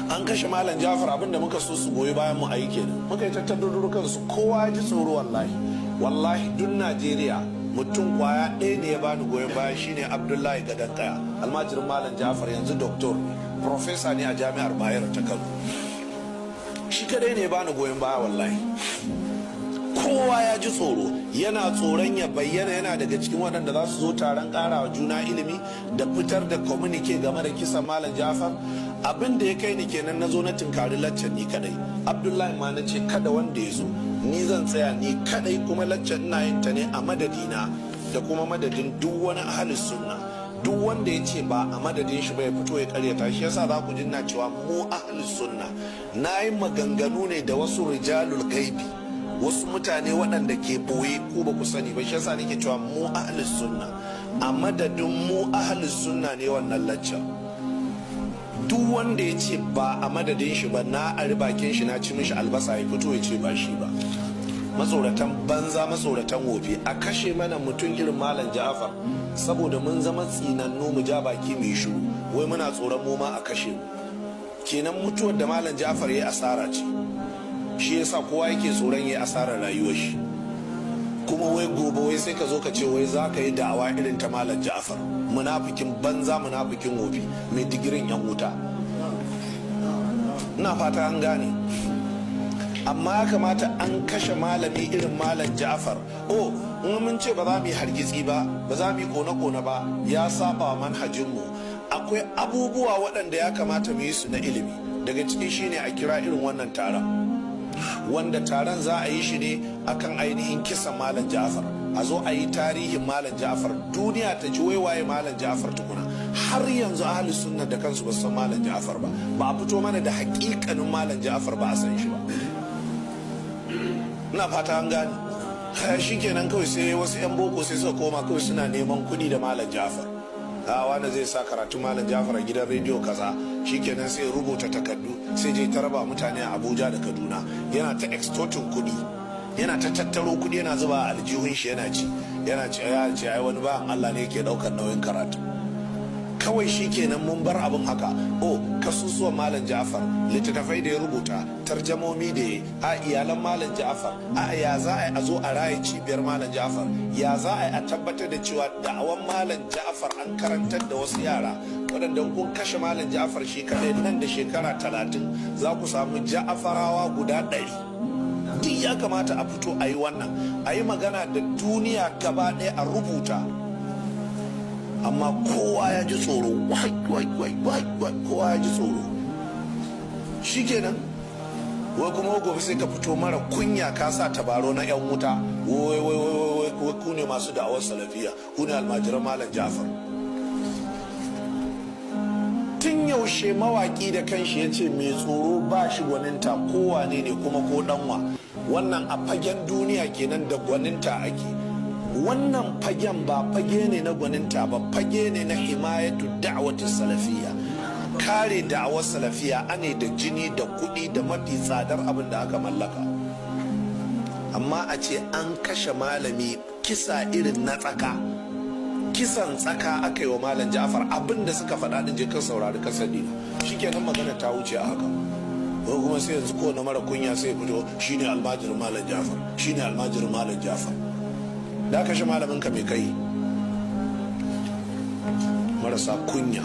An kashe Malam Jafar, abinda muka so su goyi bayan mu ayi kenan. Muka yi tattarurrukan su, kowa ji tsoro. Wallahi, wallahi, duk Najeriya mutum kwaya ɗaya ne ya bani goyon baya, shine Abdullahi Gadon Kaya, almajirin Malam Jafar, yanzu doctor ne, professor ne a Jami'ar Bayero ta Kano. Shi kadai ne ya bani goyon baya. Wallahi kowa ya ji tsoro, yana tsoron ya bayyana yana daga cikin waɗanda za su zo taron ƙarawa juna ilimi da fitar da communique game da kisan Malam Jafar. Abin da ya kai ni kenan na zo na tunkari laccan ni kadai. Abdullahi ma na ce kada wanda ya zo, ni zan tsaya ni kadai, kuma laccan ina yin ta ne a madadina da kuma madadin duk wani ahalus sunna. Duk wanda ya ce ba a madadin shi ba, ya fito ya karyata shi. Yasa za ku jinna cewa mu ahalus sunna, na yi maganganu ne da wasu rijalul gaibi, wasu mutane waɗanda ke boye ko ba ku sani ba. Shi yasa nake cewa mu ahlus sunna, a madadin mu ahlus sunna ne wannan lacca. Duk wanda ya ce ba a madadin shi ba, na ari bakin shi na ci mishi albasa, ya fito ya ce ba shi ba. Matsoratan banza, matsoratan wofi. A kashe mana mutum irin Malam Ja'far, saboda mun zama tsinannu mu ja baki mu yi shiru, wai muna tsoron mu ma a kashe mu. Kenan mutuwar da Malam Ja'far ya asara ce, shi yasa kowa yake tsoron ya asarar rayuwar shi. Kuma wai gobe wai sai ka zo ka ce wai za ka yi da'awa irin ta Malam Ja'far. Munafikin banza, munafikin wofi, mai digirin yan wuta. Ina fata an gane. Amma ya kamata an kashe malami irin Malam Ja'far, oh, in mun ce ba za mu yi hargitsi ba, ba za mu yi kone-kone ba, ya saba wa manhajinmu. Akwai abubuwa waɗanda ya kamata mu yi su na ilimi. Daga ciki shine a kira irin wannan taron, wanda taron za a yi shi ne akan ainihin kisan Malam Ja'far. A zo a yi tarihin Malam Ja'far, duniya ta ji wai waye Malam Ja'far tukuna. Har yanzu ahli sunna da kansu ba su san Malam Ja'far ba. Ba a fito mana da hakikanin Malam Ja'far ba, a san shi ba. Ina fata an gane. Shi kenan kawai sai wasu 'yan boko sai suka koma kawai suna neman kuɗi da Malam Ja'far. A wanda zai sa karatu Malam Ja'far a gidan rediyo kaza, shikenan sai rubuta takardu, sai je ta raba mutane a Abuja da Kaduna, yana ta extorting kuɗi, yana ta tattaro kuɗi, yana zuba a aljihun shi, yana ci, yana ci, ya ce ai wani bawan Allah ne yake ɗaukar nauyin karatu. Kawai shikenan mun bar abin haka. O kasusuwan Malam Ja'far, littattafai da ya rubuta, tarjamomi da ya a iyalan Malam Ja'far, a ya za a yi a zo a raye cibiyar Malam Ja'far, ya za a yi a tabbatar da cewa da'awan Malam Ja'far an karantar da wasu yara, waɗanda kun kashe Malam Ja'far shi kaɗai, nan da shekara 30 za ku samu Ja'farawa guda 100. Duk ya kamata a fito a yi wannan, a yi magana da duniya gaba ɗaya, a rubuta. Amma kowa ya ji tsoro, wai wai wai wai wai, kowa ya ji tsoro. Shikenan wai kuma gobe sai ka fito mara kunya, ka sa tabaro na yan wuta, wai wai wai wai ku ne masu da'awar salafiya, ku ne almajiran Malam Jafar. Tun yaushe mawaki da kanshi ya ce mai tsoro ba shi gwaninta, kowane ne kuma ko danwa. Wannan a fagen duniya kenan da gwaninta ake. Wannan fagen ba fage ne na gwaninta ba, fage ne na himayatu da'wati salafiya, kare da'awar salafiya ane da jini da kuɗi da mafi tsadar abin da aka mallaka. Amma a ce an kashe malami kisa irin na tsaka, kisan tsaka aka yi wa Malam Ja'far, abin da suka faɗa din, je kan saurari kasar dina, shikenan magana ta wuce a haka. Ko kuma sai yanzu ko na mara kunya sai ya fito, shine almajirin Malam Ja'far, shine almajirin Malam Ja'far. Da kashe malamin ka mai kai, marasa kunya.